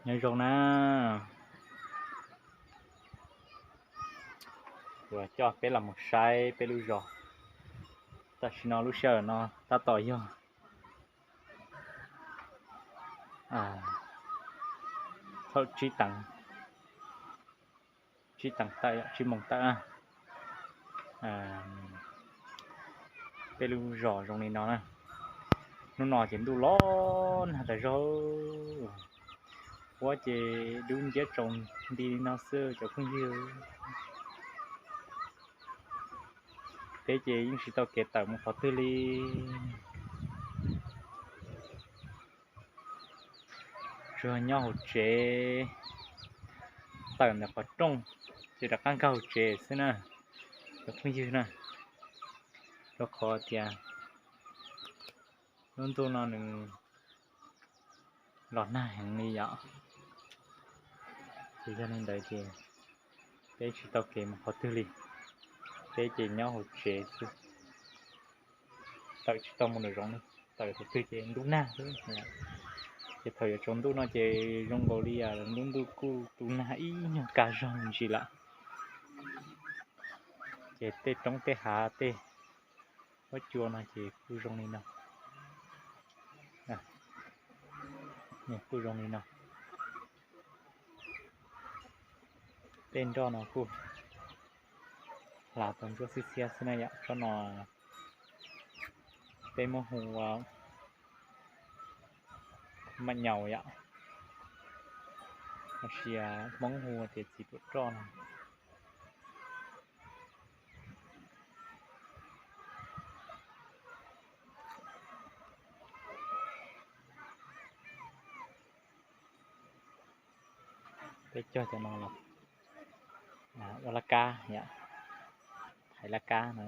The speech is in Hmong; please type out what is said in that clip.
Nyob zoo na, kuv coj peb los mus saib peb lub zos. Tam sim no lub sij hawm no tab tom yog thaum tsib teev, tsib teev tawm, tsib moos tawm na. Peb lub zos zoo li no na. Hnub no ces ntuj los nag tas zog, huab ces dub nciab tsaus nti li no xwb cov phooj ywg. Peb ces yeej tsis tau kev tawm mus qhov twg li. Tsuas nyob hauv tsev, tawm ntawm qhov rooj ces rov qab nkag hauv tsev xwb na, cov phooj ywg na. Rau qhov tias lub ntuj no nws los nag heev li yom. Ces yog li ntawd ces peb tsis tau kev mus qhov twg li, peb ces nyob hauv tsev xwb, tawm tsis tau mus nram zoov li, tawm thaum twg ces ntub nag xwb. Ces thaum yuav tsaus ntuj no ces zoo nkaus li lub ntuj kuj tu nag ib nyuag kag zog me ntsis lawm. Ces tej roob tej hav tej huab cua no ces kuj zoo li no, kuj zoo li no. Tej nroj no kuj hlav tau ntsuab xiab xiab xwb na yom. Tsob no peb muab hu ua maj nyaus yom, los sis Hmoob hu tias txiv ruam roj no. Peb cog cov no los ua laj kab yom, thaiv laj kab no.